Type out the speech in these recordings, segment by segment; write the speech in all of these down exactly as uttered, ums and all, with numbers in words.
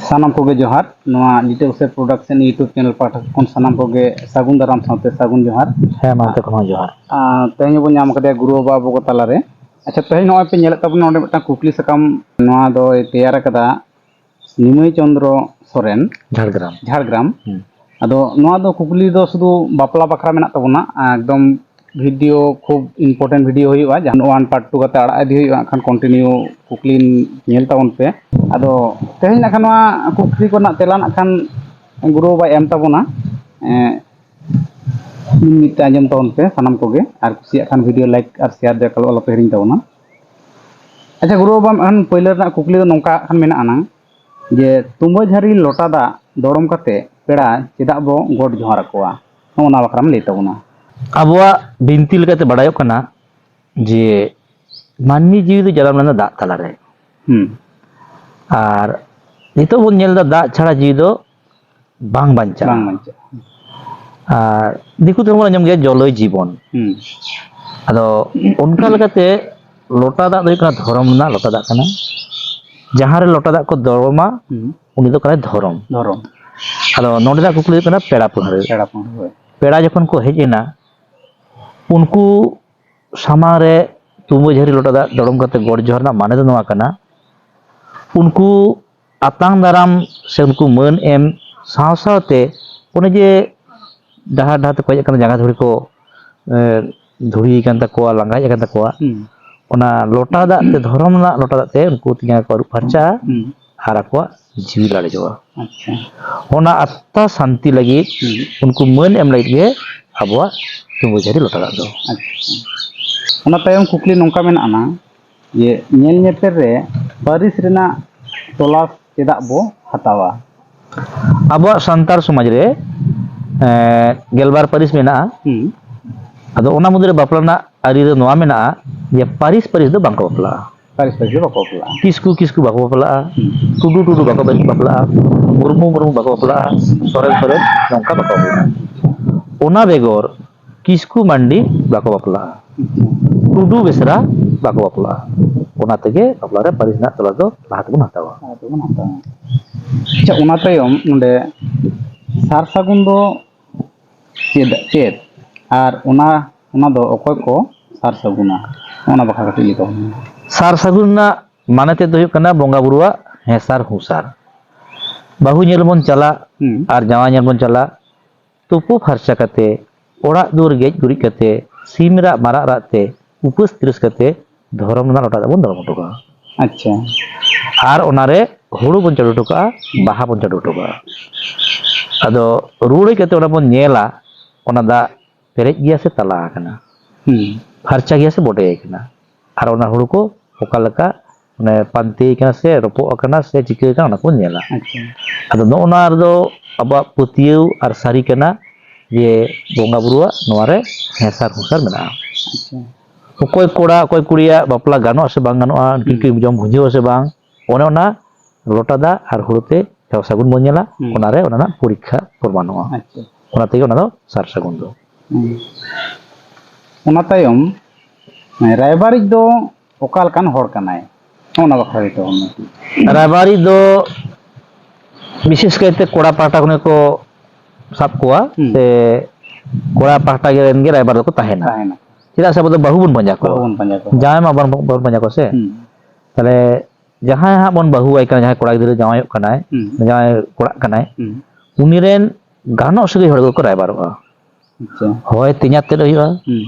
ᱥᱟᱱᱟᱢ ᱠᱚᱜᱮ ᱡᱚᱦᱟᱨ᱾ ᱱᱚᱣᱟ Little Set Production YouTube channel ᱯᱟᱦᱴᱟ ᱠᱷᱚᱱ ᱥᱟᱱᱟᱢ ᱠᱚᱜᱮ ᱥᱟᱹᱜᱩᱱ ᱫᱟᱨᱟᱢ ᱥᱟᱶᱛᱮ ᱥᱟᱹᱜᱩᱱ ᱡᱚᱦᱟᱨ᱾ ᱦᱮᱸ, ᱢᱟ ᱚᱱᱛᱮ ᱠᱷᱚᱱ ᱦᱚᱸ ᱡᱚᱦᱟᱨ᱾ ᱟᱨ ᱛᱮᱦᱮᱧ ᱵᱚᱱ ᱧᱟᱢ ᱟᱠᱟᱫᱮᱭᱟ ᱜᱩᱨᱩ ᱵᱟᱵᱟ ᱟᱵᱚ ᱠᱚ ᱛᱟᱞᱟᱨᱮ᱾ ᱟᱪᱪᱷᱟ, ᱛᱮᱦᱮᱧ ᱱᱚᱜᱼᱚᱭ ᱯᱮ ᱧᱮᱞᱮᱫ ᱛᱟᱵᱚᱱᱟ ᱱᱚᱰᱮ ᱢᱤᱫᱴᱟᱝ ᱠᱩᱠᱞᱤ ᱥᱟᱠᱟᱢ, ᱱᱚᱣᱟ ᱫᱚᱭ ᱛᱮᱭᱟᱨ ᱟᱠᱟᱫᱟ ᱱᱤᱢᱟᱹᱭ ᱪᱚᱸᱫᱽᱨᱚ ᱥᱚᱨᱮᱱ, ᱡᱷᱟᱲᱜᱨᱟᱢ᱾ ᱡᱷᱟᱲᱜᱨᱟᱢ᱾ ᱦᱩᱸ᱾ ᱟᱫᱚ ᱱᱚᱣᱟ ᱫᱚ ᱠᱩᱠᱞᱤ ᱫᱚ ᱥᱩᱫᱷᱩ ᱵᱟᱯᱞᱟ ᱵᱟᱠᱷᱨᱟ ᱢᱮᱱᱟᱜ ᱛᱟᱵᱚᱱᱟ, ᱮᱠᱫᱚᱢ video ᱠᱷᱩᱵ important video ᱦᱩᱭᱩᱜᱼᱟ, ᱡᱟᱦᱟᱸ one part two ᱠᱟᱛᱮ ᱟᱲᱟᱜ ᱤᱫᱤ ᱦᱩᱭᱩᱜᱼᱟ᱾ ᱮᱱᱠᱷᱟᱱ continue ᱠᱩᱠᱞᱤ ᱧᱮᱞ ᱛᱟᱵᱚᱱ ᱯᱮ᱾ ᱟᱫᱚ ᱛᱮᱦᱮᱧ ᱱᱟᱜ ᱠᱷᱟᱱ ᱱᱚᱣᱟ ᱠᱩᱠᱞᱤ ᱠᱚᱨᱮᱱᱟᱜ ᱛᱮᱞᱟ ᱱᱟᱜ ᱠᱷᱟᱱ ᱜᱩᱨᱩ ᱵᱟᱵᱟᱭ ᱮᱢ ᱛᱟᱵᱚᱱᱟ᱾ ᱮᱸ, ᱢᱤᱫ ᱢᱤᱫ ᱛᱮ ᱟᱸᱡᱚᱢ ᱛᱟᱵᱚᱱ ᱯᱮ ᱥᱟᱱᱟᱢ ᱠᱚᱜᱮ, ᱟᱨ ᱠᱩᱥᱤᱭᱟᱜ ᱠᱷᱟᱱ video like ᱟᱨ share ᱫᱚ ᱮᱠᱟᱞ ᱟᱞᱚ ᱯᱮ ᱦᱤᱲᱤᱧ ᱛᱟᱵᱚᱱᱟ᱾ ᱟᱪᱪᱷᱟ ᱜᱩᱨᱩ ᱵᱟᱵᱟ, ᱮᱱᱠᱷᱟᱱ ᱯᱳᱭᱞᱳ ᱨᱮᱱᱟᱜ ᱠᱩᱠᱞᱤ ᱫᱚ ᱱᱚᱝᱠᱟ ᱠᱷᱟᱱ ᱢᱮᱱᱟᱜᱼᱟ ᱱᱟᱝ, ᱡᱮ ᱛᱩᱢᱵᱟᱹ ᱡᱷᱟᱹᱨᱤ ᱞᱚᱴᱟ ᱫᱟᱜ ᱫᱚᱲᱚᱢ ᱠᱟᱛᱮ ᱯᱮᱲᱟ ᱪᱮᱫᱟᱜ ᱵᱚ ᱜᱚᱰ ᱡᱚᱦᱟᱨ ᱟᱠᱚᱣᱟ? ᱱᱚᱜᱼᱚ ᱱᱟ ᱵᱟᱠᱷᱨᱟᱢ ᱞᱟᱹᱭ ᱛᱟᱵᱚᱱᱟ᱾ ᱟᱵᱚᱣᱟᱜ ᱵᱤᱱᱛᱤ ᱞᱮᱠᱟᱛᱮ ᱵᱟᱲᱟᱭᱚᱜ ᱠᱟᱱᱟ ᱡᱮ ᱢᱟᱹᱱᱢᱤ ᱡᱤᱣᱤ ᱫᱚ ᱡᱟᱱᱟᱢ ᱞᱮᱱᱟ ᱫᱟᱜ ᱛᱟᱞᱟᱨᱮ᱾ ᱦᱩᱸ᱾ ᱟᱨ ᱱᱤᱛᱚᱜ ᱵᱚᱱ ᱧᱮᱞ ᱮᱫᱟ ᱫᱟᱜ ᱪᱷᱟᱲᱟ ᱡᱤᱣᱤ ᱫᱚ ᱵᱟᱝ ᱵᱟᱧᱪᱟᱜᱼᱟ᱾ ᱵᱟᱝ ᱵᱟᱧᱪᱟᱜᱼᱟ᱾ ᱟᱨ ᱫᱤᱠᱩ ᱛᱮᱦᱚᱸ ᱵᱚᱱ ᱟᱸᱡᱚᱢ ᱜᱮᱭᱟ ᱡᱚᱞᱚᱭ ᱡᱤᱵᱚᱱ᱾ ᱦᱩᱸ᱾ ᱟᱫᱚ ᱚᱱᱠᱟ ᱞᱮᱠᱟᱛᱮ ᱞᱚᱴᱟ ᱫᱟᱜ ᱫᱚ ᱦᱩᱭᱩᱜ ᱠᱟᱱᱟ ᱫᱷᱚᱨᱚᱢ ᱨᱮᱱᱟᱜ ᱞᱚᱴᱟ ᱫᱟᱜ ᱠᱟᱱᱟ᱾ ᱡᱟᱦᱟᱸ ᱨᱮ ᱞᱚᱴᱟ ᱫᱟᱜ ᱠᱚ ᱫᱚᱲᱚᱢᱟ, ᱦᱩᱸ᱾ ᱩᱱᱤ ᱫᱚ ᱠᱟᱱᱟᱭ ᱫᱷᱚᱨᱚᱢ᱾ ᱫᱷᱚᱨᱚᱢ᱾ ᱟᱫᱚ ᱱᱚᱰᱮᱱᱟᱜ ᱠᱩᱠᱞᱤ ᱦᱩᱭᱩᱜ ᱠᱟᱱᱟ ᱯᱮᱲᱟ ᱯᱟᱹᱲᱦᱟᱹ᱾ ᱯᱮᱲᱟ ᱯᱟᱹᱲᱦᱟᱹ, ᱦᱳᱭ᱾ ᱯᱮᱲᱟ ᱡᱚᱠᱷᱚᱱ ᱠᱚ ᱦᱮᱡ ᱮᱱᱟ, ᱩᱱᱠᱩ ᱥᱟᱢᱟᱝ ᱨᱮ ᱛᱩᱢᱵᱟᱹ ᱡᱷᱟᱹᱨᱤ ᱞᱚᱴᱟ ᱫᱟᱜ ᱫᱚᱲᱚᱢ ᱠᱟᱛᱮ ᱜᱚᱰ ᱡᱚᱦᱟᱨ ᱨᱮᱱᱟᱜ ᱢᱟᱱᱮ ᱫᱚ ᱱᱚᱣᱟ ᱠᱟᱱᱟ, ᱩᱱᱠᱩ ᱟᱛᱟᱝ ᱫᱟᱨᱟᱢ ᱥᱮ ᱩᱱᱠᱩ ᱢᱟᱹᱱ ᱮᱢ ᱥᱟᱶ ᱥᱟᱶᱛᱮ ᱚᱱᱮ ᱡᱮ ᱰᱟᱦᱟᱨ ᱰᱟᱦᱟᱨ ᱛᱮᱠᱚ ᱦᱮᱡ ᱟᱠᱟᱱᱟ, ᱡᱟᱸᱜᱟ ᱫᱷᱩᱲᱤ ᱠᱚ, ᱮ, ᱫᱷᱩᱲᱤ ᱟᱠᱟᱱ ᱛᱟᱠᱚᱣᱟ, ᱞᱟᱸᱜᱟ ᱦᱮᱡ ᱟᱠᱟᱱ ᱛᱟᱠᱚᱣᱟ, ᱦᱩᱸ᱾ ᱚᱱᱟ ᱞᱚᱴᱟ ᱫᱟᱜ ᱛᱮ, ᱫᱷᱚᱨᱚᱢ ᱨᱮᱱᱟᱜ ᱞᱚᱴᱟ ᱫᱟᱜ ᱛᱮ ᱩᱱᱠᱩ ᱛᱤ ᱡᱟᱸᱜᱟ ᱠᱚ ᱟᱹᱨᱩᱵ ᱯᱷᱟᱨᱪᱟᱜᱼᱟ, ᱦᱩᱸ᱾ ᱟᱨ ᱟᱠᱚᱣᱟᱜ ᱡᱤᱣᱤ ᱞᱟᱲᱮᱡᱚᱜᱼᱟ᱾ ᱟᱪᱪᱷᱟ᱾ ᱚᱱᱟ ᱟᱛᱛᱟ ᱥᱟᱱᱛᱤ ᱞᱟᱹᱜᱤᱫ, ᱦᱩᱸ᱾ ᱩᱱᱠᱩ ᱢᱟᱹᱱ ᱮᱢ ᱞᱟᱹᱜᱤᱫ ᱜᱮ ᱟᱵᱚᱣᱟᱜ ᱛᱩᱢᱵᱟᱹ ᱡᱷᱟᱹᱨᱤ ᱞᱚᱴᱟ ᱫᱟᱜ ᱫᱚ᱾ ᱟᱪᱪᱷᱟ᱾ ᱚᱱᱟ ᱛᱟᱭᱚᱢ ᱠᱩᱠᱞᱤ ᱱᱚᱝᱠᱟ ᱢᱮᱱᱟᱜᱼᱟ ᱱᱟ, ᱡᱮ ᱧᱮᱞ ᱧᱮᱯᱮᱞ ᱨᱮ ᱯᱟᱹᱨᱤᱥ ᱨᱮᱱᱟᱜ ᱛᱚᱞᱟᱥ ᱪᱮᱫᱟᱜ ᱵᱚ ᱦᱟᱛᱟᱣᱟ? ᱟᱵᱚᱣᱟᱜ ᱥᱟᱱᱛᱟᱲ ᱥᱚᱢᱟᱡᱽ ᱨᱮ, ᱮᱸ, ᱜᱮᱞᱵᱟᱨ ᱯᱟᱹᱨᱤᱥ ᱢᱮᱱᱟᱜᱼᱟ᱾ ᱦᱩᱸ᱾ ᱟᱫᱚ ᱚᱱᱟ ᱢᱩᱫᱽᱨᱮ ᱵᱟᱯᱞᱟ ᱨᱮᱱᱟᱜ ᱟᱹᱨᱤ ᱫᱚ ᱱᱚᱣᱟ ᱢᱮᱱᱟᱜᱼᱟ ᱡᱮ ᱯᱟᱹᱨᱤᱥ ᱯᱟᱹᱨᱤᱥ ᱫᱚ ᱵᱟᱝ ᱠᱚ ᱵᱟᱯᱞᱟᱜᱼᱟ᱾ ᱯᱟᱹᱨᱤᱥ ᱯᱟᱹᱨᱤᱥ ᱫᱚ ᱵᱟᱠᱚ ᱵᱟᱯᱞᱟᱜᱼᱟ᱾ ᱠᱤᱥᱠᱩ ᱠᱤᱥᱠᱩ ᱵᱟᱠᱚ ᱵᱟᱯᱞᱟᱜᱼᱟ, ᱦᱩᱸ᱾ ᱴᱩᱰᱩ ᱴᱩᱰᱩ ᱵᱟᱠᱚ ᱵᱟᱯᱞᱟᱜᱼᱟ, ᱢᱩᱨᱢᱩ ᱢᱩᱨᱢᱩ ᱵᱟᱠᱚ ᱵᱟᱯᱞᱟᱜᱼᱟ, ᱥᱚᱨᱮᱱ ᱥᱚᱨᱮᱱ ᱱᱚᱝᱠᱟ ᱵᱟᱠᱚ ᱵᱟᱯᱞᱟᱜᱼᱟ᱾ ᱚᱱᱟ ᱵᱮᱜᱚᱨ ᱠᱤᱥᱠᱩ ᱢᱟᱱᱰᱤ ᱵᱟᱠᱚ ᱵᱟᱯᱞᱟᱜᱼᱟ, ᱴᱩᱰᱩ ᱵᱮᱥᱨᱟ ᱵᱟᱠᱚ ᱵᱟᱯᱞᱟᱜᱼᱟ᱾ ᱚᱱᱟ ᱛᱮᱜᱮ ᱵᱟᱯᱞᱟ ᱨᱮ ᱯᱟᱹᱨᱤᱥ ᱨᱮᱱᱟᱜ ᱛᱚᱞᱟ ᱫᱚ ᱞᱟᱦᱟ ᱛᱮᱵᱚᱱ ᱦᱟᱛᱟᱣᱟ᱾ ᱞᱟᱦᱟ ᱛᱮᱵᱚᱱ ᱦᱟᱛᱟᱣᱟ᱾ ᱟᱪᱪᱷᱟ, ᱚᱱᱟ ᱛᱟᱭᱚᱢ ᱱᱚᱰᱮ ᱥᱟᱨ ᱥᱟᱹᱜᱩᱱ ᱫᱚ ᱪᱮᱫ ᱪᱮᱫ ᱟᱨ ᱚᱱᱟ ᱚᱱᱟ ᱫᱚ ᱚᱠᱚᱭ ᱠᱚ ᱥᱟᱨ ᱥᱟᱹᱜᱩᱱᱟ, ᱚᱱᱟ ᱵᱟᱠᱷᱨᱟ ᱠᱟᱹᱴᱤᱡ ᱞᱟᱹᱭ ᱛᱟᱵᱚᱱ ᱢᱮ᱾ ᱥᱟᱨ ᱥᱟᱹᱜᱩᱱ ᱨᱮᱱᱟᱜ ᱢᱟᱱᱮ ᱛᱮᱫ ᱫᱚ ᱦᱩᱭᱩᱜ ᱠᱟᱱᱟ ᱵᱚᱸᱜᱟ ᱵᱩᱨᱩᱣᱟᱜ ᱦᱮᱸᱥᱟᱨ ᱦᱩᱸᱥᱟᱨ᱾ ᱵᱟᱹᱦᱩ ᱧᱮᱞ ᱵᱚᱱ ᱪᱟᱞᱟᱜ ᱦᱩᱸ᱾ ᱟᱨ ᱡᱟᱶᱟᱭ ᱧᱮᱞ ᱵᱚᱱ ᱪᱟᱞᱟᱜ, ᱛᱩᱯᱩ ᱯᱷᱟᱨᱪᱟ ᱠᱟᱛᱮ, ᱚᱲᱟᱜ ᱫᱩᱣᱟᱹᱨ ᱜᱮᱡ ᱜᱩᱨᱤᱡ ᱠᱟᱛᱮ, ᱥᱤᱢ ᱨᱟᱜ ᱢᱟᱨᱟᱜ ᱨᱟᱜ ᱛᱮ, ᱩᱯᱟᱹᱥ ᱛᱤᱨᱤᱥ ᱠᱟᱛᱮ ᱫᱷᱚᱨᱚᱢ ᱨᱮᱱᱟᱜ ᱞᱚᱴᱟ ᱫᱟᱜ ᱵᱚᱱ ᱫᱷᱚᱨᱚᱢ ᱦᱚᱴᱚ ᱠᱟᱜᱼᱟ᱾ ᱟᱪᱪᱷᱟ᱾ ᱟᱨ ᱚᱱᱟᱨᱮ ᱦᱩᱲᱩ ᱵᱚᱱ ᱪᱟᱰᱚ ᱦᱚᱴᱚ ᱠᱟᱜᱼᱟ, ᱵᱟᱦᱟ ᱵᱚᱱ ᱪᱟᱰᱚ ᱦᱚᱴᱚ ᱠᱟᱜᱼᱟ᱾ ᱟᱫᱚ ᱨᱩᱣᱟᱹᱲ ᱦᱮᱡ ᱠᱟᱛᱮ ᱚᱱᱟ ᱵᱚᱱ ᱧᱮᱞᱟ, ᱚᱱᱟ ᱫᱟᱜ ᱯᱮᱨᱮᱡ ᱜᱮᱭᱟ ᱥᱮ ᱛᱟᱞᱟ ᱟᱠᱟᱱᱟ, ᱦᱩᱸ᱾ ᱯᱷᱟᱨᱪᱟ ᱜᱮᱭᱟ ᱥᱮ ᱵᱚᱰᱮ ᱟᱠᱟᱱᱟ, ᱟᱨ ᱚᱱᱟ ᱦᱩᱲᱩ ᱠᱚ ᱚᱠᱟ ᱞᱮᱠᱟ ᱢᱟᱱᱮ ᱯᱟᱱᱛᱮ ᱟᱠᱟᱱᱟ ᱥᱮ ᱨᱚᱯᱚᱜ ᱟᱠᱟᱱᱟ ᱥᱮ ᱪᱤᱠᱟᱹ ᱟᱠᱟᱱᱟ, ᱚᱱᱟ ᱠᱚ ᱧᱮᱞᱟ᱾ ᱟᱪᱪᱷᱟ᱾ ᱟᱫᱚ ᱱᱚᱜᱼᱚ ᱱᱚᱣᱟ ᱨᱮᱫᱚ ᱟᱵᱚᱣᱟᱜ ᱯᱟᱹᱛᱭᱟᱹᱣ ᱟᱨ ᱥᱟᱹᱨᱤ ᱠᱟᱱᱟ ᱡᱮ ᱵᱚᱸᱜᱟ ᱵᱩᱨᱩᱣᱟᱜ ᱱᱚᱣᱟ ᱨᱮ ᱦᱮᱸᱥᱟᱨ ᱦᱩᱸᱥᱟᱨ ᱢᱮᱱᱟᱜᱼᱟ᱾ ᱟᱪᱪᱷᱟ᱾ ᱚᱠᱚᱭ ᱠᱚᱲᱟ ᱚᱠᱚᱭ ᱠᱩᱲᱤᱭᱟᱜ ᱵᱟᱯᱞᱟ ᱜᱟᱱᱚᱜᱼᱟ ᱥᱮ ᱵᱟᱝ ᱜᱟᱱᱚᱜᱼᱟ, ᱩᱱᱠᱤᱱ ᱦᱩᱸ᱾ ᱠᱤᱱ ᱡᱚᱢ ᱵᱷᱩᱸᱡᱟᱹᱣᱟ ᱥᱮ ᱵᱟᱝ, ᱚᱱᱮ ᱚᱱᱟ ᱞᱚᱴᱟ ᱫᱟᱜ ᱟᱨ ᱦᱩᱲᱩ ᱛᱮ ᱥᱟᱨ ᱥᱟᱹᱜᱩᱱ ᱵᱚᱱ ᱧᱮᱞᱟ, ᱦᱩᱸ᱾ ᱚᱱᱟᱨᱮ ᱚᱱᱟ ᱨᱮᱱᱟᱜ ᱯᱚᱨᱤᱠᱠᱷᱟ ᱯᱨᱚᱢᱟᱱᱚᱜᱼᱟ᱾ ᱟᱪᱪᱷᱟ᱾ ᱚᱱᱟ ᱛᱮᱜᱮ ᱚᱱᱟ ᱫᱚ ᱥᱟᱨ ᱥᱟᱹᱜᱩᱱ ᱫᱚ᱾ ᱦᱩᱸ᱾ ᱚᱱᱟ ᱛᱟᱭᱚᱢ, ᱦᱮᱸ, ᱨᱟᱭᱵᱟᱨᱤᱡ ᱫᱚ ᱚᱠᱟ ᱞᱮᱠᱟᱱ ᱦᱚᱲ ᱠᱟᱱᱟᱭ? ᱚᱱᱟ ᱵᱟᱠᱷᱨᱟ ᱜᱮ ᱛᱟᱵᱚᱱ ᱢᱤᱫᱴᱤᱡ᱾ ᱨᱟᱭᱵᱟᱨᱤᱡ ᱫᱚ ᱵᱤᱥᱮᱥ ᱠᱟᱭᱛᱮ ᱠᱚᱲᱟ ᱯᱟᱦᱴᱟ ᱠᱷᱚᱱ ᱜᱮᱠᱚ ᱥᱟᱵ ᱠᱚᱣᱟ, ᱦᱩᱸ᱾ ᱥᱮ ᱠᱚᱲᱟ ᱯᱟᱦᱴᱟ ᱨᱮᱱ ᱜᱮ ᱨᱟᱭᱵᱟᱨ ᱫᱚᱠᱚ ᱛᱟᱦᱮᱱᱟ᱾ ᱛᱟᱦᱮᱱᱟ᱾ ᱪᱮᱫᱟᱜ ᱥᱮ ᱟᱵᱚ ᱫᱚ ᱵᱟᱹᱦᱩ ᱵᱚᱱ ᱯᱟᱸᱡᱟ ᱠᱚᱣᱟ᱾ ᱵᱟᱹᱦᱩ ᱵᱚᱱ ᱯᱟᱸᱡᱟ ᱠᱚᱣᱟ᱾ ᱡᱟᱶᱟᱭ ᱢᱟ ᱵᱟᱵᱚᱱ, ᱵᱟᱵᱚᱱ ᱯᱟᱸᱡᱟ ᱠᱚᱣᱟ ᱥᱮ᱾ ᱦᱩᱸ᱾ ᱛᱟᱦᱞᱮ ᱡᱟᱦᱟᱸᱭ ᱦᱟᱸᱜ ᱵᱚᱱ ᱵᱟᱹᱦᱩ ᱟᱭ ᱠᱟᱱᱟ, ᱡᱟᱦᱟᱸᱭ ᱠᱚᱲᱟ ᱜᱤᱫᱽᱨᱟᱹ ᱡᱟᱶᱟᱭᱚᱜ ᱠᱟᱱᱟᱭ, ᱦᱩᱸ᱾ ᱡᱟᱶᱟᱭ ᱠᱚᱲᱟᱜ ᱠᱟᱱᱟᱭ, ᱦᱩᱸ᱾ ᱩᱱᱤ ᱨᱮᱱ ᱜᱟᱱᱚᱜ ᱥᱟᱹᱜᱟᱹᱭ ᱦᱚᱲ ᱜᱮᱠᱚ ᱨᱟᱭᱵᱟᱨᱚᱜᱼᱟ᱾ ᱟᱪᱪᱷᱟ᱾ ᱦᱚᱭ ᱛᱮᱧᱟᱝ ᱛᱮᱫ ᱦᱩᱭᱩᱜᱼᱟ, ᱦᱩᱸ᱾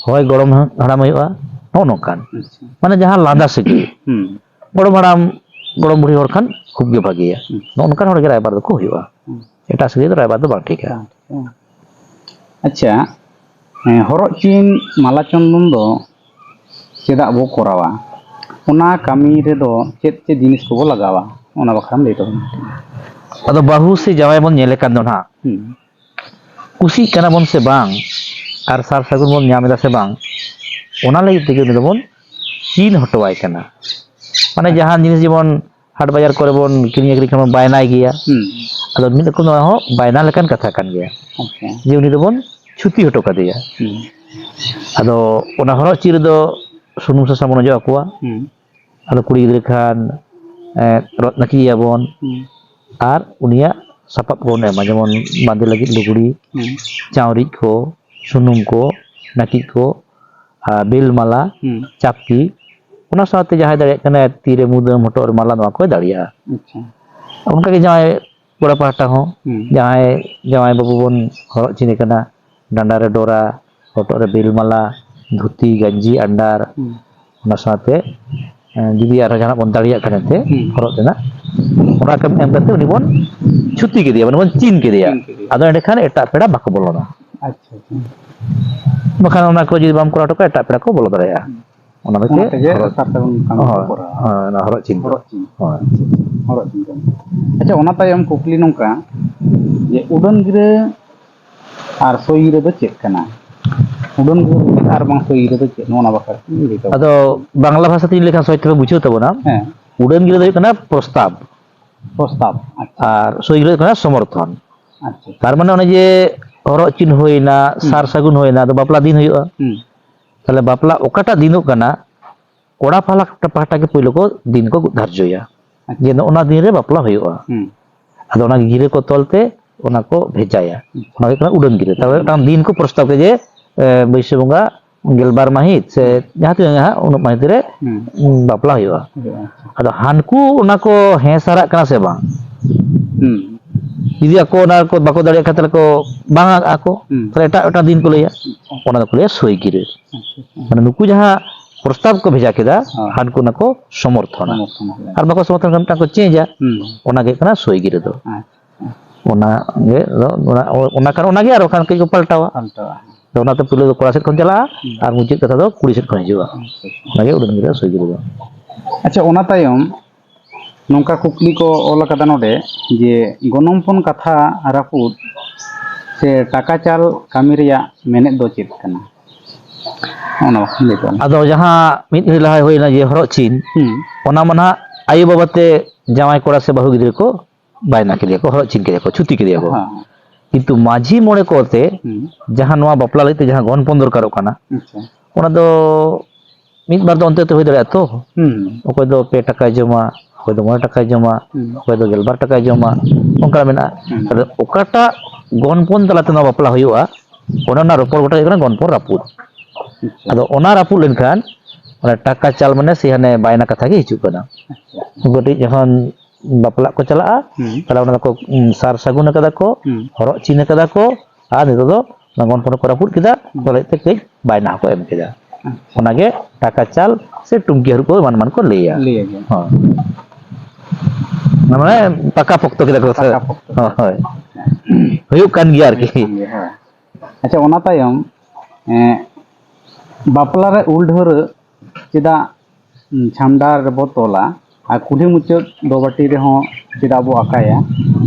ᱦᱚᱭ ᱜᱚᱲᱚᱢ ᱦᱟᱲᱟᱢ ᱦᱩᱭᱩᱜᱼᱟ, ᱱᱚᱜᱼᱚ ᱱᱚᱝᱠᱟᱱ᱾ ᱟᱪᱪᱷᱟ᱾ ᱢᱟᱱᱮ ᱡᱟᱦᱟᱸ ᱞᱟᱸᱫᱟ ᱥᱟᱹᱜᱟᱹᱭ᱾ ᱦᱩᱸ᱾ ᱜᱚᱲᱚᱢ ᱦᱟᱲᱟᱢ, ᱜᱚᱲᱚᱢ ᱵᱩᱲᱦᱤ ᱦᱚᱲ ᱠᱷᱟᱱ ᱠᱷᱩᱵ ᱜᱮ ᱵᱷᱟᱹᱜᱤᱭᱟ᱾ ᱦᱩᱸ᱾ ᱱᱚᱜᱼᱚ ᱱᱚᱝᱠᱟᱱ ᱦᱚᱲ ᱜᱮ ᱨᱟᱭᱵᱟᱨ ᱫᱚᱠᱚ ᱦᱩᱭᱩᱜᱼᱟ᱾ ᱦᱩᱸ᱾ ᱮᱴᱟᱜ ᱥᱟᱹᱜᱟᱹᱭ ᱫᱚ ᱨᱟᱭᱵᱟᱨ ᱫᱚ ᱵᱟᱝ ᱴᱷᱤᱠᱟ᱾ ᱵᱟᱝ ᱴᱷᱤᱠᱟ᱾ ᱟᱪᱪᱷᱟ, ᱦᱮᱸ, ᱦᱚᱨᱚᱜ ᱪᱤᱱ ᱢᱟᱞᱟ ᱪᱚᱱᱫᱚᱱ ᱫᱚ ᱪᱮᱫᱟᱜ ᱵᱚ ᱠᱚᱨᱟᱣᱟ? ᱚᱱᱟ ᱠᱟᱹᱢᱤ ᱨᱮᱫᱚ ᱪᱮᱫ ᱪᱮᱫ ᱡᱤᱱᱤᱥ ᱠᱚᱵᱚ ᱞᱟᱜᱟᱣᱟ? ᱚᱱᱟ ᱵᱟᱠᱷᱨᱟᱢ ᱞᱟᱹᱭ ᱛᱟᱵᱚᱱᱟ᱾ ᱟᱫᱚ ᱵᱟᱹᱦᱩ ᱥᱮ ᱡᱟᱶᱟᱭ ᱵᱚᱱ ᱧᱮᱞᱮ ᱠᱟᱱ ᱫᱚ ᱱᱟᱦᱟᱜ, ᱦᱩᱸ᱾ ᱠᱩᱥᱤᱜ ᱠᱟᱱᱟ ᱵᱚᱱ ᱥᱮ ᱵᱟᱝ, ᱟᱨ ᱥᱟᱨ ᱥᱟᱹᱜᱩᱱ ᱵᱚᱱ ᱧᱟᱢ ᱮᱫᱟ ᱥᱮ ᱵᱟᱝ, ᱚᱱᱟ ᱞᱟᱹᱜᱤᱫ ᱛᱮᱜᱮ ᱩᱱᱤ ᱫᱚᱵᱚᱱ ᱪᱤᱱ ᱦᱚᱴᱚᱣᱟᱭ ᱠᱟᱱᱟ᱾ ᱢᱟᱱᱮ ᱡᱟᱦᱟᱸ ᱡᱤᱱᱤᱥ ᱡᱮᱢᱚᱱ ᱦᱟᱴ ᱵᱟᱡᱟᱨ ᱠᱚᱨᱮ ᱵᱚᱱ ᱠᱤᱨᱤᱧ ᱟᱹᱠᱷᱨᱤᱧ ᱠᱷᱟᱱ ᱵᱚᱱ ᱵᱟᱭᱱᱟᱭ ᱜᱮᱭᱟ᱾ ᱦᱩᱸ᱾ ᱟᱫᱚ ᱢᱤᱫ ᱨᱚᱠᱚᱢ ᱱᱚᱣᱟ ᱦᱚᱸ ᱵᱟᱭᱱᱟ ᱞᱮᱠᱟᱱ ᱠᱟᱛᱷᱟ ᱠᱟᱱ ᱜᱮᱭᱟ᱾ ᱟᱪᱪᱷᱟ᱾ ᱡᱮ ᱩᱱᱤ ᱫᱚᱵᱚᱱ ᱪᱷᱩᱛᱤ ᱦᱚᱴᱚ ᱠᱟᱫᱮᱭᱟ᱾ ᱦᱩᱸ᱾ ᱟᱫᱚ ᱚᱱᱟ ᱦᱚᱨᱚᱜ ᱪᱤᱱ ᱨᱮᱫᱚ ᱥᱩᱱᱩᱢ ᱥᱟᱥᱟᱝ ᱵᱚᱱ ᱚᱡᱚᱜ ᱟᱠᱚᱣᱟ᱾ ᱦᱩᱸ᱾ ᱟᱫᱚ ᱠᱩᱲᱤ ᱜᱤᱫᱽᱨᱟᱹ ᱠᱷᱟᱱ, ᱮᱸ, ᱨᱚᱜ ᱱᱟᱹᱠᱤᱭᱮᱭᱟᱵᱚᱱ᱾ ᱦᱩᱸ᱾ ᱟᱨ ᱩᱱᱤᱭᱟᱜ ᱥᱟᱯᱟᱵ ᱠᱚᱵᱚᱱ ᱮᱢᱟ, ᱡᱮᱢᱚᱱ ᱵᱟᱸᱫᱮ ᱞᱟᱹᱜᱤᱫ ᱞᱩᱜᱽᱲᱤ, ᱦᱩᱸ᱾ ᱪᱟᱣᱨᱤᱡ ᱠᱚ, ᱥᱩᱱᱩᱢ ᱠᱚ, ᱱᱟᱹᱠᱤᱡ ᱠᱚ, ᱟᱨ ᱵᱮᱞ ᱢᱟᱞᱟ, ᱦᱩᱸ᱾ ᱪᱟᱯᱴᱤ, ᱚᱱᱟ ᱥᱟᱶᱛᱮ ᱡᱟᱦᱟᱸᱭ ᱫᱟᱲᱮᱭᱟᱜ ᱠᱟᱱᱟᱭ ᱛᱤᱨᱮ ᱢᱩᱫᱟᱹᱢ, ᱦᱚᱴᱚᱜ ᱨᱮ ᱢᱟᱞᱟ, ᱱᱚᱣᱟ ᱠᱚᱭ ᱫᱟᱲᱮᱭᱟᱜᱼᱟ᱾ ᱟᱪᱪᱷᱟ᱾ ᱚᱱᱠᱟᱜᱮ ᱡᱟᱦᱟᱸᱭ ᱠᱚᱲᱟ ᱯᱟᱦᱴᱟ ᱦᱚᱸ, ᱦᱩᱸ᱾ ᱡᱟᱦᱟᱸᱭ ᱡᱟᱶᱟᱭ ᱵᱟᱹᱵᱩ ᱵᱚᱱ ᱦᱚᱨᱚᱜ ᱪᱤᱱᱮ ᱠᱟᱱᱟ, ᱰᱟᱸᱰᱟ ᱨᱮ ᱰᱚᱨᱟ, ᱦᱚᱴᱚᱜ ᱨᱮ ᱵᱮᱞ ᱢᱟᱞᱟ, ᱫᱷᱩᱛᱤ, ᱜᱟᱧᱡᱤ, ᱟᱱᱰᱟᱨ, ᱦᱩᱸ᱾ ᱚᱱᱟ ᱥᱟᱶᱛᱮ, ᱮᱸ, ᱡᱩᱫᱤ ᱟᱨᱦᱚᱸ ᱡᱟᱦᱟᱱᱟᱜ ᱵᱚᱱ ᱫᱟᱲᱮᱭᱟᱜ ᱠᱷᱟᱱ ᱮᱱᱛᱮ ᱦᱩᱸ᱾ ᱦᱚᱨᱚᱜ ᱛᱮᱱᱟᱜ, ᱚᱱᱟ ᱠᱚ ᱮᱢ ᱠᱟᱛᱮ ᱩᱱᱤ ᱵᱚᱱ ᱪᱷᱩᱛᱤ ᱠᱮᱫᱮᱭᱟ, ᱢᱟᱱᱮ ᱵᱚᱱ ᱪᱤᱱ ᱠᱮᱫᱮᱭᱟ᱾ ᱪᱤᱱ ᱠᱮᱫᱮᱭᱟ᱾ ᱟᱫᱚ ᱮᱸᱰᱮᱠᱷᱟᱱ ᱮᱴᱟᱜ ᱯᱮᱲᱟ ᱵᱟᱠᱚ ᱵᱚᱞᱚᱱᱟ᱾ ᱟᱪᱪᱷᱟ, ᱟᱪᱪᱷᱟ᱾ ᱵᱟᱠᱷᱟᱱ ᱚᱱᱟ ᱠᱚ ᱡᱩᱫᱤ ᱵᱟᱢ ᱠᱚᱨᱟᱣ ᱦᱚᱴᱚ ᱠᱟᱜᱼᱟ, ᱮᱴᱟᱜ ᱯᱮᱲᱟ ᱠᱚ ᱵᱚᱞᱚ ᱫᱟᱲᱮᱭᱟᱜᱼᱟ᱾ ᱦᱩᱸ᱾ ᱚᱱᱟ ᱫᱚ ᱚᱱᱟ ᱪᱮᱫ? ᱛᱮᱜᱮ ᱦᱚᱨᱚᱜ᱾ ᱥᱟᱨ ᱥᱟᱹᱜᱩᱱ ᱠᱟᱹᱢᱤ ᱠᱚ ᱦᱳᱭ, ᱠᱚᱨᱟᱣᱟ᱾ ᱦᱳᱭ, ᱚᱱᱟ ᱦᱚᱨᱚᱜ ᱪᱤᱱ ᱫᱚ᱾ ᱦᱚᱨᱚᱜ ᱪᱤᱱ᱾ ᱦᱳᱭ᱾ ᱦᱚᱨᱚᱜ ᱪᱤᱱ ᱠᱟᱹᱢᱤ᱾ ᱟᱪᱪᱷᱟ, ᱚᱱᱟ ᱛᱟᱭᱚᱢ ᱠᱩᱠᱞᱤ ᱱᱚᱝᱠᱟ ᱡᱮ ᱩᱰᱟᱹᱱ ᱜᱤᱨᱟᱹ ᱟᱨ ᱥᱳᱭ ᱜᱤᱨᱟᱹ ᱫᱚ ᱪᱮᱫ ᱠᱟᱱᱟ? ᱩᱰᱟᱹᱱ ᱜᱤᱨᱟᱹ ᱟᱨ ᱵᱟᱝ ᱥᱳᱭ ᱜᱤᱨᱟᱹ ᱫᱚ ᱪᱮᱫ? ᱱᱚᱣᱟ ᱵᱟᱠᱷᱨᱟ ᱛᱮ ᱞᱟᱹᱭ ᱛᱟᱵᱚᱱ᱾ ᱟᱫᱚ ᱵᱟᱝᱞᱟ ᱵᱷᱟᱥᱟ ᱛᱮ ᱞᱟᱹᱭ ᱞᱮᱠᱷᱟᱱ ᱥᱚᱦᱚᱡ ᱛᱮᱯᱮ ᱵᱩᱡᱷᱟᱹᱣ ᱛᱟᱵᱚᱱᱟ᱾ ᱦᱮᱸ᱾ ᱩᱰᱟᱹᱱ ᱜᱤᱨᱟᱹ ᱫᱚ ᱦᱩᱭᱩᱜ ᱠᱟᱱᱟ ᱯᱨᱚᱥᱛᱟᱵ᱾ ᱯᱨᱚᱥᱛᱟᱵ, ᱟᱪᱪᱷᱟ᱾ ᱟᱨ ᱥᱳᱭ ᱜᱤᱨᱟᱹ ᱦᱩᱭᱩᱜ ᱠᱟᱱᱟ ᱥᱚᱢᱚᱨᱛᱷᱚᱱ᱾ ᱟᱪᱪᱷᱟ᱾ ᱛᱟᱨ ᱢᱟᱱᱮ ᱚᱱᱮ ᱡᱮ ᱦᱚᱨᱚᱜ ᱪᱤᱱ ᱦᱩᱭᱱᱟ, ᱦᱩᱸ᱾ ᱥᱟᱨ ᱥᱟᱹᱜᱩᱱ ᱦᱩᱭᱱᱟ, ᱟᱫᱚ ᱵᱟᱯᱞᱟ ᱫᱤᱱ ᱦᱩᱭᱩᱜᱼᱟ᱾ ᱦᱩᱸ᱾ ᱛᱟᱦᱞᱮ ᱵᱟᱯᱞᱟ ᱚᱠᱟᱴᱟᱜ ᱫᱤᱱᱚᱜ ᱠᱟᱱᱟ, ᱠᱚᱲᱟ ᱯᱟᱦᱴᱟ, ᱯᱟᱦᱴᱟ ᱜᱮ ᱯᱳᱭᱞᱳ ᱠᱚ ᱫᱤᱱ ᱠᱚ ᱫᱷᱟᱨᱡᱚᱭᱟ᱾ ᱟᱪᱪᱷᱟ᱾ ᱡᱮ ᱱᱚᱜᱼᱚ ᱱᱚᱣᱟ ᱫᱤᱱ ᱨᱮ ᱵᱟᱯᱞᱟ ᱦᱩᱭᱩᱜᱼᱟ᱾ ᱦᱩᱸ᱾ ᱟᱫᱚ ᱚᱱᱟ ᱜᱤᱨᱟᱹ ᱠᱚ ᱛᱚᱞ ᱛᱮ ᱚᱱᱟ ᱠᱚ ᱵᱷᱮᱡᱟᱭᱟ᱾ ᱟᱪᱪᱷᱟ᱾ ᱚᱱᱟ ᱦᱩᱭᱩᱜ ᱠᱟᱱᱟ ᱩᱰᱟᱹᱱ ᱜᱤᱨᱟᱹ᱾ ᱛᱟᱨᱯᱚᱨᱮ ᱦᱩᱸ᱾ ᱢᱤᱫᱴᱟᱝ ᱫᱤᱱ ᱠᱚ ᱯᱨᱚᱥᱛᱟᱵ ᱠᱮᱫᱟ ᱡᱮ, ᱮ, ᱵᱟᱹᱭᱥᱟᱹᱠᱷ ᱵᱚᱸᱜᱟ ᱜᱮᱞᱵᱟᱨ ᱢᱟᱹᱦᱤᱛ ᱥᱮ ᱦᱩᱸ᱾ ᱡᱟᱦᱟᱸ ᱛᱤᱱᱟᱹᱜ ᱦᱟᱸᱜ ᱩᱱᱟᱹᱜ ᱢᱟᱹᱦᱤᱛ ᱨᱮ, ᱦᱩᱸ᱾ ᱩᱸ, ᱵᱟᱯᱞᱟ ᱦᱩᱭᱩᱜᱼᱟ᱾ ᱦᱩᱭᱩᱜᱼᱟ, ᱟᱪᱪᱷᱟ᱾ ᱟᱫᱚ ᱦᱟᱱᱠᱩ ᱚᱱᱟ ᱠᱚ ᱦᱮᱸ ᱥᱟᱨᱟᱜ ᱠᱟᱱᱟ ᱥᱮ ᱵᱟᱝ? ᱦᱩᱸ᱾ ᱡᱩᱫᱤ ᱟᱠᱚ ᱚᱱᱟ ᱠᱚ ᱵᱟᱠᱚ ᱫᱟᱲᱮᱭᱟᱜ ᱠᱷᱟᱱ, ᱛᱟᱦᱞᱮ ᱠᱚ ᱵᱟᱝ ᱟᱜᱼᱟ ᱠᱚ᱾ ᱦᱩᱸ᱾ ᱛᱟᱦᱞᱮ ᱮᱴᱟᱜ, ᱮᱴᱟᱜ ᱫᱤᱱ ᱠᱚ ᱞᱟᱹᱭᱟ᱾ ᱟᱪᱪᱷᱟ᱾ ᱚᱱᱟ ᱫᱚᱠᱚ ᱞᱟᱹᱭᱟ ᱥᱳᱭ ᱜᱤᱨᱟᱹ᱾ ᱟᱪᱪᱷᱟ, ᱟᱪᱪᱷᱟ᱾ ᱢᱟᱱᱮ ᱱᱩᱠᱩ ᱡᱟᱦᱟᱸ ᱯᱨᱚᱥᱛᱟᱵ ᱠᱚ ᱵᱷᱮᱡᱟ ᱠᱮᱫᱟ, ᱦᱳᱭ᱾ ᱦᱟᱱᱠᱩ ᱚᱱᱟ ᱠᱚ ᱥᱚᱢᱚᱨᱛᱷᱚᱱᱟ᱾ ᱥᱚᱢᱚᱨᱛᱷᱚᱱ ᱠᱮᱫᱟ᱾ ᱟᱨ ᱵᱟᱠᱚ ᱥᱚᱢᱚᱨᱛᱷᱚᱱ ᱠᱷᱟᱱ ᱢᱤᱫᱴᱟᱝ ᱠᱚ ᱪᱮᱧᱡᱟ᱾ ᱦᱩᱸ᱾ ᱚᱱᱟ ᱜᱮ ᱦᱩᱭᱩᱜ ᱠᱟᱱᱟ ᱥᱳᱭ ᱜᱤᱨᱟᱹ ᱫᱚ᱾ ᱟᱪᱪᱷᱟ᱾ ᱚᱱᱟ ᱜᱮ, ᱚᱱᱟ, ᱚᱱᱟ ᱠᱷᱟᱱ, ᱚᱱᱟ ᱜᱮ ᱟᱨ ᱵᱟᱠᱷᱟᱱ ᱠᱟᱹᱡ ᱠᱚ ᱯᱟᱞᱴᱟᱣᱟ᱾ ᱯᱟᱞᱴᱟᱣᱟ᱾ ᱟᱫᱚ ᱚᱱᱟᱛᱮ ᱯᱩᱭᱞᱩ ᱫᱚ ᱠᱚᱲᱟ ᱥᱮᱫ ᱠᱷᱚᱱ ᱪᱟᱞᱟᱜᱼᱟ, ᱦᱩᱸ᱾ ᱟᱨ ᱢᱩᱪᱟᱹᱫ ᱠᱟᱛᱷᱟ ᱫᱚ ᱠᱩᱲᱤ ᱥᱮᱫ ᱠᱷᱚᱱ ᱦᱤᱡᱩᱜᱼᱟ᱾ ᱟᱪᱪᱷᱟ, ᱟᱪᱪᱷᱟ᱾ ᱚᱱᱟ ᱜᱮ ᱩᱰᱟᱹᱱ ᱜᱤᱨᱟᱹ ᱥᱳᱭ ᱜᱤᱨᱟᱹ ᱫᱚ᱾ ᱟᱪᱪᱷᱟ, ᱚᱱᱟ ᱛᱟᱭᱚᱢ ᱱᱚᱝᱠᱟ ᱠᱩᱠᱞᱤ ᱠᱚ ᱚᱞ ᱟᱠᱟᱫᱟ ᱱᱚᱰᱮ ᱡᱮ, ᱜᱚᱱᱚᱝ ᱯᱚᱱ ᱠᱟᱛᱷᱟ ᱨᱟᱹᱯᱩᱫ ᱥᱮ ᱴᱟᱠᱟ ᱪᱟᱞ ᱠᱟᱹᱢᱤ ᱨᱮᱭᱟᱜ ᱢᱮᱱᱮᱫ ᱫᱚ ᱪᱮᱫ ᱠᱟᱱᱟ? ᱚᱱᱟ ᱞᱟᱹᱭ ᱛᱟᱵᱚᱱ᱾ ᱟᱫᱚ ᱡᱟᱦᱟᱸ ᱢᱤᱫ ᱜᱷᱟᱹᱲᱤ ᱞᱟᱦᱟ ᱦᱩᱭᱱᱟ ᱡᱮ ᱦᱚᱨᱚᱜ ᱪᱤᱱ, ᱦᱩᱸ᱾ ᱚᱱᱟ ᱢᱟ ᱱᱟᱦᱟᱜ ᱟᱭᱳ ᱵᱟᱵᱟ ᱛᱮ ᱡᱟᱶᱟᱭ ᱠᱚᱲᱟ ᱥᱮ ᱵᱟᱹᱦᱩ ᱜᱤᱫᱽᱨᱟᱹ ᱠᱚ ᱵᱟᱭᱱᱟ ᱠᱮᱫᱮᱭᱟ ᱠᱚ, ᱦᱚᱨᱚᱜ ᱪᱤᱱ ᱠᱮᱫᱮᱭᱟ ᱠᱚ, ᱪᱷᱩᱛᱤ ᱠᱮᱫᱮᱭᱟ ᱠᱚ᱾ ᱦᱮᱸ᱾ ᱠᱤᱱᱛᱩ ᱢᱟᱹᱡᱷᱤ ᱢᱚᱬᱮ ᱠᱚ ᱟᱛᱮ ᱦᱩᱸ᱾ ᱡᱟᱦᱟᱸ ᱱᱚᱣᱟ ᱵᱟᱯᱞᱟ ᱞᱟᱹᱜᱤᱫ ᱛᱮ ᱡᱟᱦᱟᱸ ᱜᱚᱱᱯᱚᱱ ᱫᱚᱨᱠᱟᱨᱚᱜ ᱠᱟᱱᱟ, ᱟᱪᱪᱷᱟ᱾ ᱚᱱᱟ ᱫᱚ ᱢᱤᱫ ᱵᱟᱨ ᱫᱚ ᱚᱱᱛᱮ ᱛᱮ ᱦᱩᱭ ᱫᱟᱲᱮᱭᱟᱜᱼᱟ ᱛᱚ᱾ ᱦᱩᱸ᱾ ᱚᱠᱚᱭ ᱫᱚ ᱯᱮ ᱴᱟᱠᱟᱭ ᱡᱚᱢᱟ, ᱚᱠᱚᱭ ᱫᱚ ᱢᱚᱬᱮ ᱴᱟᱠᱟᱭ ᱡᱚᱢᱟ, ᱦᱩᱸ᱾ ᱚᱠᱚᱭ ᱫᱚ ᱜᱮᱞᱵᱟᱨ ᱴᱟᱠᱟᱭ ᱡᱚᱢᱟ, ᱚᱱᱠᱟ ᱢᱮᱱᱟᱜᱼᱟ᱾ ᱦᱩᱸ᱾ ᱟᱫᱚ ᱚᱠᱟᱴᱟᱜ ᱜᱚᱱᱯᱚᱱ ᱛᱟᱞᱟᱛᱮ ᱱᱚᱣᱟ ᱵᱟᱯᱞᱟ ᱦᱩᱭᱩᱜᱼᱟ, ᱚᱱᱟ ᱨᱮᱱᱟᱜ ᱨᱚᱯᱚᱲ ᱜᱚᱴᱟ ᱦᱩᱭᱩᱜ ᱠᱟᱱᱟ ᱜᱚᱱᱯᱚᱱ ᱨᱟᱹᱯᱩᱫ᱾ ᱟᱪᱪᱷᱟ᱾ ᱟᱫᱚ ᱚᱱᱟ ᱨᱟᱹᱯᱩᱫ ᱞᱮᱱᱠᱷᱟᱱ, ᱚᱱᱟ ᱴᱟᱠᱟ ᱪᱟᱞ ᱢᱟᱱᱮ ᱥᱮ ᱦᱟᱱᱮ ᱵᱟᱭᱱᱟ ᱠᱟᱛᱷᱟ ᱜᱮ ᱦᱤᱡᱩᱜ ᱠᱟᱱᱟ᱾ ᱟᱪᱪᱷᱟ᱾ ᱠᱟᱹᱴᱤᱡ ᱡᱚᱠᱷᱚᱱ ᱵᱟᱯᱞᱟᱜ ᱠᱚ ᱪᱟᱞᱟᱜᱼᱟ, ᱦᱩᱸ᱾ ᱛᱟᱦᱞᱮ ᱚᱱᱟ ᱫᱚᱠᱚ, ᱩᱢ, ᱥᱟᱨ ᱥᱟᱹᱜᱩᱱ ᱟᱠᱟᱫᱟ ᱠᱚ, ᱦᱩᱸ᱾ ᱦᱚᱨᱚᱜ ᱪᱤᱱ ᱟᱠᱟᱫᱟ ᱠᱚ, ᱟᱨ ᱱᱤᱛᱚᱜ ᱫᱚ ᱚᱱᱟ ᱜᱚᱱᱯᱚᱱ ᱠᱚ ᱨᱟᱹᱯᱩᱫ ᱠᱮᱫᱟ, ᱦᱩᱸ᱾ ᱛᱚᱞᱮᱡ ᱛᱮ ᱠᱟᱹᱡ ᱵᱟᱭᱱᱟ ᱦᱚᱸᱠᱚ ᱮᱢ ᱠᱮᱫᱟ᱾ ᱟᱪᱪᱷᱟ᱾ ᱚᱱᱟᱜᱮ ᱴᱟᱠᱟ ᱪᱟᱞ ᱥᱮ ᱴᱩᱝᱠᱤ ᱦᱟᱹᱨᱩᱵ ᱠᱚ ᱮᱢᱟᱱ ᱮᱢᱟᱱ ᱠᱚ ᱞᱟᱹᱭᱟ᱾ ᱞᱟᱹᱭᱟ ᱜᱮ᱾ ᱦᱳᱭ᱾ ᱢᱟᱱᱮ ᱯᱟᱠᱟ ᱯᱚᱠᱛᱚ ᱠᱮᱫᱟ ᱠᱚ ᱥᱮ? ᱯᱟᱠᱟ ᱯᱚᱠᱛᱚ᱾ ᱦᱳᱭ, ᱦᱳᱭ᱾ ᱦᱩᱭᱩᱜ ᱠᱟᱱ ᱜᱮᱭᱟ ᱟᱨᱠᱤ᱾ ᱦᱩᱭᱩᱜ ᱠᱟᱱ ᱜᱮᱭᱟ, ᱦᱳᱭ᱾ ᱟᱪᱪᱷᱟ, ᱚᱱᱟ ᱛᱟᱭᱚᱢ, ᱮᱸ, ᱵᱟᱯᱞᱟ ᱨᱮ ᱩᱞ ᱰᱷᱟᱹᱣᱨᱟᱹᱜ ᱪᱮᱫᱟᱜ ᱪᱷᱟᱢᱰᱟ ᱨᱮᱵᱚ ᱛᱚᱞᱟ, ᱟᱨ ᱠᱩᱞᱦᱤ ᱢᱩᱪᱟᱹᱫ ᱫᱚᱵᱟᱹᱴᱤ ᱨᱮᱦᱚᱸ ᱪᱮᱫᱟᱜ ᱵᱚ ᱟᱠᱟᱭᱟ,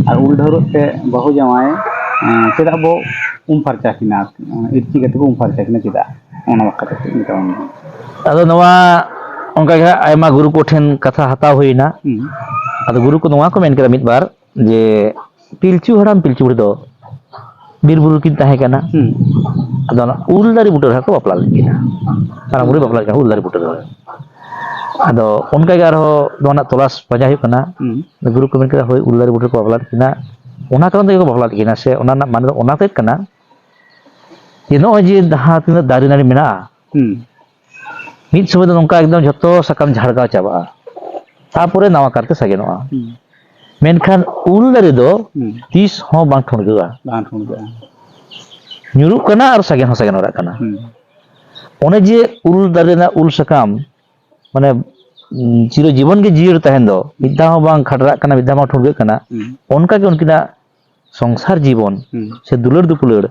ᱟᱨ ᱩᱞ ᱰᱷᱟᱹᱣᱨᱟᱹᱜ ᱛᱮ ᱵᱟᱹᱦᱩ ᱡᱟᱶᱟᱭ, ᱮᱸ, ᱪᱮᱫᱟᱜ ᱵᱚ ᱩᱢ ᱯᱷᱟᱨᱪᱟ ᱠᱤᱱᱟ, ᱤᱨᱪᱤ ᱠᱟᱛᱮ ᱵᱚ ᱩᱢ ᱯᱷᱟᱨᱪᱟ ᱠᱤᱱᱟ ᱪᱮᱫᱟᱜ? ᱚᱱᱟ ᱵᱟᱠᱷᱨᱟ ᱛᱮ ᱪᱮᱫ ᱞᱮᱠᱟ ᱵᱚᱱ ᱢᱮᱱᱟ? ᱟᱫᱚ ᱱᱚᱣᱟ ᱚᱱᱠᱟ ᱜᱮ ᱦᱟᱸᱜ ᱟᱭᱢᱟ ᱜᱩᱨᱩ ᱠᱚᱴᱷᱮᱱ ᱠᱟᱛᱷᱟ ᱦᱟᱛᱟᱣ ᱦᱩᱭᱱᱟ᱾ ᱦᱩᱸ᱾ ᱟᱫᱚ ᱜᱩᱨᱩ ᱠᱚ ᱱᱚᱣᱟ ᱠᱚ ᱢᱮᱱ ᱠᱮᱫᱟ ᱢᱤᱫ ᱵᱟᱨ, ᱡᱮ ᱯᱤᱞᱪᱩ ᱦᱟᱲᱟᱢ ᱯᱤᱞᱪᱩ ᱵᱩᱲᱦᱤ ᱫᱚ ᱵᱤᱨ ᱵᱩᱨᱩ ᱨᱮᱠᱤᱱ ᱛᱟᱦᱮᱸ ᱠᱟᱱᱟ᱾ ᱦᱩᱸ᱾ ᱟᱫᱚ ᱚᱱᱟ ᱩᱞ ᱫᱟᱨᱮ ᱵᱩᱴᱟᱹ ᱨᱮᱦᱚᱸ ᱠᱚ ᱵᱟᱯᱞᱟ ᱞᱮᱫ ᱠᱤᱱᱟ᱾ ᱦᱟᱲᱟᱢ ᱵᱩᱲᱦᱤ ᱵᱟᱯᱞᱟ ᱞᱮᱫ ᱠᱤᱱᱟ ᱩᱞ ᱫᱟᱨᱮ ᱵᱩᱴᱟᱹ ᱨᱮ᱾ ᱟᱫᱚ ᱚᱱᱠᱟ ᱜᱮ ᱟᱨᱦᱚᱸ ᱱᱚᱣᱟ ᱨᱮᱱᱟᱜ ᱛᱚᱞᱟᱥ ᱯᱟᱸᱡᱟ ᱦᱩᱭᱩᱜ ᱠᱟᱱᱟ᱾ ᱦᱩᱸ᱾ ᱜᱩᱨᱩ ᱠᱚ ᱢᱮᱱ ᱠᱮᱫᱟ, ᱦᱳᱭ, ᱩᱞ ᱫᱟᱨᱮ ᱵᱩᱴᱟᱹ ᱨᱮᱠᱚ ᱵᱟᱯᱞᱟ ᱞᱮᱫ ᱠᱤᱱᱟ, ᱚᱱᱟ ᱠᱟᱨᱚᱱ ᱛᱮᱜᱮ ᱠᱚ ᱵᱟᱯᱞᱟ ᱞᱮᱫ ᱠᱤᱱᱟ, ᱥᱮ ᱚᱱᱟ ᱨᱮᱱᱟᱜ ᱢᱟᱱᱮ ᱫᱚ ᱚᱱᱟ ᱛᱮᱫ ᱠᱟᱱᱟ ᱡᱮ ᱱᱚᱜᱼᱚᱭ ᱡᱮ ᱡᱟᱦᱟᱸ ᱛᱤᱱᱟᱹᱜ ᱫᱟᱨᱮ ᱱᱟᱹᱲᱤ ᱢᱮᱱᱟᱜᱼᱟ, ᱦᱩᱸ᱾ ᱢᱤᱫ ᱥᱚᱢᱚᱭ ᱫᱚ ᱱᱚᱝᱠᱟ ᱮᱠᱫᱚᱢ ᱡᱷᱚᱛᱚ ᱥᱟᱠᱟᱢ ᱡᱷᱟᱲᱜᱟᱣ ᱪᱟᱵᱟᱜᱼᱟ, ᱛᱟᱨᱯᱚᱨᱮ ᱱᱟᱣᱟ ᱠᱟᱨᱛᱮ ᱥᱟᱜᱮᱱᱚᱜᱼᱟ᱾ ᱦᱩᱸ᱾ ᱢᱮᱱᱠᱷᱟᱱ ᱩᱞ ᱫᱟᱨᱮ ᱫᱚ ᱦᱩᱸ᱾ ᱛᱤᱥ ᱦᱚᱸ ᱵᱟᱝ ᱴᱷᱩᱲᱜᱟᱹᱜᱼᱟ᱾ ᱵᱟᱝ ᱴᱷᱩᱲᱜᱟᱹᱜᱼᱟ᱾ ᱧᱩᱨᱩᱜ ᱠᱟᱱᱟ ᱟᱨ ᱥᱟᱜᱮᱱ ᱦᱚᱸ ᱥᱟᱜᱮᱱ ᱦᱚᱨᱟᱜ ᱠᱟᱱᱟ᱾ ᱦᱩᱸ᱾ ᱚᱱᱮ ᱡᱮ ᱩᱞ ᱫᱟᱨᱮ ᱨᱮᱱᱟᱜ ᱩᱞ ᱥᱟᱠᱟᱢ, ᱢᱟᱱᱮ, ᱩᱸ, ᱪᱤᱨᱚ ᱡᱤᱵᱚᱱ ᱜᱮ ᱡᱤᱭᱟᱹᱲ ᱛᱟᱦᱮᱱ ᱫᱚ, ᱢᱤᱫ ᱫᱷᱟᱣ ᱦᱚᱸ ᱵᱟᱝ ᱠᱷᱟᱰᱨᱟᱜ ᱠᱟᱱᱟ, ᱢᱤᱫ ᱫᱷᱟᱣ ᱵᱟᱝ ᱴᱷᱩᱲᱜᱟᱹᱜ ᱠᱟᱱᱟ, ᱦᱩᱸ᱾ ᱚᱱᱠᱟ ᱜᱮ ᱩᱱᱠᱤᱱᱟᱜ ᱥᱚᱝᱥᱟᱨ ᱡᱤᱵᱚᱱ ᱦᱩᱸ᱾ ᱥᱮ ᱫᱩᱞᱟᱹᱲ ᱫᱩᱯᱩᱞᱟᱹᱲ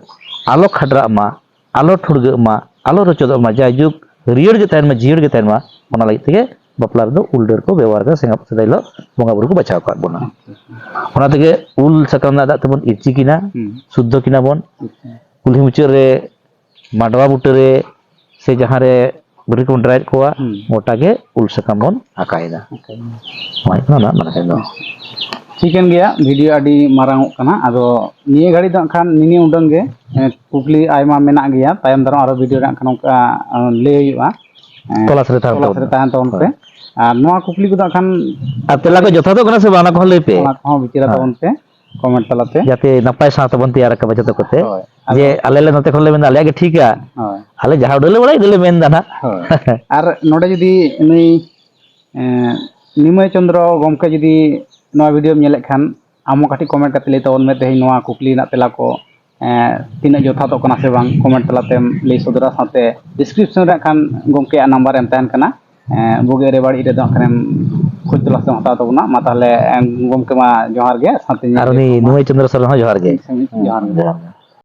ᱟᱞᱚ ᱠᱷᱟᱰᱨᱟᱜ ᱢᱟ, ᱟᱞᱚ ᱴᱷᱩᱲᱜᱟᱹᱜ ᱢᱟ, ᱟᱞᱚ ᱨᱚᱪᱚᱫᱚᱜ ᱢᱟ, ᱡᱟᱭᱡᱩᱜᱽ ᱦᱟᱹᱨᱭᱟᱹᱲ ᱜᱮ ᱛᱟᱦᱮᱱ ᱢᱟ, ᱡᱤᱭᱟᱹᱲ ᱜᱮ ᱛᱟᱦᱮᱱ ᱢᱟ, ᱚᱱᱟ ᱞᱟᱹᱜᱤᱫ ᱛᱮᱜᱮ ᱵᱟᱯᱞᱟ ᱨᱮᱫᱚ ᱩᱞ ᱰᱟᱹᱨ ᱠᱚ ᱵᱮᱵᱚᱦᱟᱨ ᱠᱟᱫᱟ᱾ ᱥᱮᱸᱜᱮᱞ ᱥᱮᱫᱟᱭ ᱦᱤᱞᱳᱜ ᱵᱚᱸᱜᱟ ᱵᱩᱨᱩ ᱠᱚ ᱵᱟᱪᱷᱟᱣ ᱟᱠᱟᱫ ᱵᱚᱱᱟ᱾ ᱟᱪᱪᱷᱟ᱾ ᱚᱱᱟ ᱛᱮᱜᱮ ᱩᱞ ᱥᱟᱠᱟᱢ ᱨᱮᱱᱟᱜ ᱫᱟᱜ ᱛᱮᱵᱚᱱ ᱤᱨᱪᱤ ᱠᱤᱱᱟ, ᱦᱩᱸ᱾ ᱥᱩᱫᱽᱫᱷᱚ ᱠᱤᱱᱟ ᱵᱚᱱ᱾ ᱟᱪᱪᱷᱟ᱾ ᱠᱩᱞᱦᱤ ᱢᱩᱪᱟᱹᱫ ᱨᱮ ᱢᱟᱰᱣᱟ ᱵᱩᱴᱟᱹ ᱨᱮ ᱥᱮ ᱡᱟᱦᱟᱸ ᱨᱮ ᱵᱟᱹᱴᱤ ᱠᱚᱵᱚᱱ ᱰᱮᱨᱟᱭᱮᱫ ᱠᱚᱣᱟ, ᱦᱩᱸ᱾ ᱜᱚᱴᱟ ᱜᱮ ᱩᱞ ᱥᱟᱠᱟᱢ ᱵᱚᱱ ᱟᱠᱟᱭᱮᱫᱟ᱾ ᱟᱠᱟᱭᱮᱫᱟ᱾ ᱱᱚᱣᱟ ᱦᱩᱭᱩᱜ ᱠᱟᱱᱟ ᱚᱱᱟ ᱢᱟᱱᱮ ᱫᱚ᱾ ᱴᱷᱤᱠᱟᱹᱱ ᱜᱮᱭᱟ, ᱵᱷᱤᱰᱤᱭᱳ ᱟᱹᱰᱤ ᱢᱟᱨᱟᱝ ᱚᱜ ᱠᱟᱱᱟ᱾ ᱟᱫᱚ ᱱᱤᱭᱟᱹ ᱜᱷᱟᱹᱲᱤᱡ ᱫᱚ ᱦᱟᱸᱜ ᱠᱷᱟᱱ ᱱᱤᱱᱟᱹ ᱩᱰᱟᱹᱝ ᱜᱮ, ᱮᱸ, ᱠᱩᱠᱞᱤ ᱟᱭᱢᱟ ᱢᱮᱱᱟᱜ ᱜᱮᱭᱟ, ᱛᱟᱭᱚᱢ ᱫᱟᱨᱟᱢ ᱟᱨᱚ ᱵᱷᱤᱰᱤᱭᱳ ᱨᱮ ᱦᱟᱸᱜ ᱠᱷᱟᱱ ᱚᱱᱠᱟ, ᱮᱸ, ᱞᱟᱹᱭ ᱦᱩᱭᱩᱜᱼᱟ᱾ ᱮᱸ, ᱛᱚᱞᱟᱥ ᱨᱮ ᱛᱟᱦᱮᱱ ᱛᱚᱞᱟᱥ ᱨᱮ ᱛᱟᱵᱚᱱ ᱯᱮ᱾ ᱛᱟᱦᱮᱱ ᱛᱟᱵᱚᱱ ᱯᱮ᱾ ᱦᱳᱭ᱾ ᱟᱨ ᱱᱚᱣᱟ ᱠᱩᱠᱞᱤ ᱠᱚᱫᱚ ᱦᱟᱸᱜ ᱠᱷᱟᱱ ᱟᱨ ᱛᱮᱞᱟ ᱠᱚ ᱡᱚᱛᱷᱟᱛᱚᱜ ᱠᱟᱱᱟ ᱥᱮ ᱵᱟᱝ, ᱚᱱᱟ ᱠᱚᱦᱚᱸ ᱞᱟᱹᱭ ᱯᱮ᱾ ᱚᱱᱟ ᱠᱚᱦᱚᱸ ᱵᱤᱪᱟᱹᱨᱟ ᱦᱳᱭ᱾ ᱛᱟᱵᱚᱱ ᱯᱮ ᱠᱚᱢᱮᱱᱴ ᱛᱟᱞᱟᱛᱮ᱾ ᱡᱟᱛᱮ ᱱᱟᱯᱟᱭ ᱥᱟᱶᱛᱟ ᱵᱚᱱ ᱛᱮᱭᱟᱨ ᱨᱟᱠᱟᱵᱟ ᱡᱚᱛᱚ ᱠᱚᱛᱮ᱾ ᱦᱳᱭ᱾ ᱟᱫᱚ ᱡᱮ ᱟᱞᱮ ᱞᱮ ᱱᱚᱛᱮ ᱠᱷᱚᱱ ᱞᱮ ᱢᱮᱱᱫᱟ ᱟᱞᱮᱭᱟᱜ ᱜᱮ ᱴᱷᱤᱠᱟ᱾ ᱦᱳᱭ᱾ ᱟᱞᱮ ᱡᱟᱦᱟᱸ ᱩᱰᱟᱹᱝ ᱞᱮ ᱵᱟᱲᱟᱭᱟ, ᱤᱱᱟᱹ ᱞᱮ ᱢᱮᱱᱫᱟ ᱱᱟᱦᱟᱜ᱾ ᱦᱳᱭ᱾ ᱟᱨ ᱱᱚᱰᱮ ᱡᱩᱫᱤ ᱱᱩᱭ, ᱮᱸ, ᱱᱤᱢᱟᱹᱭ ᱪᱚᱸᱫᱽᱨᱚ ᱜᱚᱢᱠᱮ ᱡᱩᱫᱤ ᱱᱚᱣᱟ ᱵᱷᱤᱰᱤᱭᱳᱢ ᱧᱮᱞᱮᱫ ᱠᱷᱟᱱ, ᱟᱢ ᱦᱚᱸ ᱠᱟᱹᱴᱤᱡ ᱠᱚᱢᱮᱱᱴ ᱠᱟᱛᱮ ᱞᱟᱹᱭ ᱛᱟᱵᱚᱱ ᱢᱮ, ᱛᱮᱦᱮᱧ ᱱᱚᱣᱟ ᱠᱩᱠᱞᱤ ᱨᱮᱱᱟᱜ ᱛᱮᱞᱟ ᱠᱚ, ᱮᱸ, ᱛᱤᱱᱟᱹᱜ ᱡᱚᱛᱷᱟᱛᱚᱜ ᱠᱟᱱᱟ ᱥᱮ ᱵᱟᱝ, ᱠᱚᱢᱮᱱᱴ ᱛᱟᱞᱟᱛᱮᱢ ᱞᱟᱹᱭ ᱥᱚᱫᱚᱨᱟ᱾ ᱥᱟᱶᱛᱮ ᱰᱤᱥᱠᱨᱤᱯᱥᱚᱱ ᱨᱮ ᱦᱟᱸᱜ ᱠᱷᱟᱱ ᱜᱚᱢᱠᱮᱭᱟᱜ ᱱᱟᱢᱵᱟᱨ ᱮᱢ ᱛᱟᱦᱮᱱ ᱠᱟᱱᱟ᱾ ᱮᱸ, ᱵᱩᱜᱤ ᱨᱮ ᱵᱟᱹᱲᱤᱡ ᱨᱮᱫᱚ ᱦᱟᱸᱜ ᱠᱷᱟᱱᱮᱢ ᱠᱷᱚᱡᱽ ᱛᱚᱞᱟᱥ ᱛᱮᱢ ᱦᱟᱛᱟᱣ ᱛᱟᱵᱚᱱᱟ᱾ ᱢᱟ ᱛᱟᱦᱚᱞᱮ, ᱮᱸ, ᱜᱚᱢᱠᱮ ᱢᱟ ᱡᱚᱦᱟᱨ ᱜᱮ, ᱥᱟᱶᱛᱮ ᱟᱨ ᱩᱱᱤ ᱱᱤᱢᱟᱹᱭ ᱪᱚᱸᱫᱽᱨᱚ ᱥᱚᱨᱮᱱ ᱦᱚᱸ ᱡᱚᱦᱟᱨ ᱜᱮ᱾ ᱡᱚᱦᱟᱨ ᱜᱮ᱾ ᱡᱚᱦᱟᱨ ᱜᱮ᱾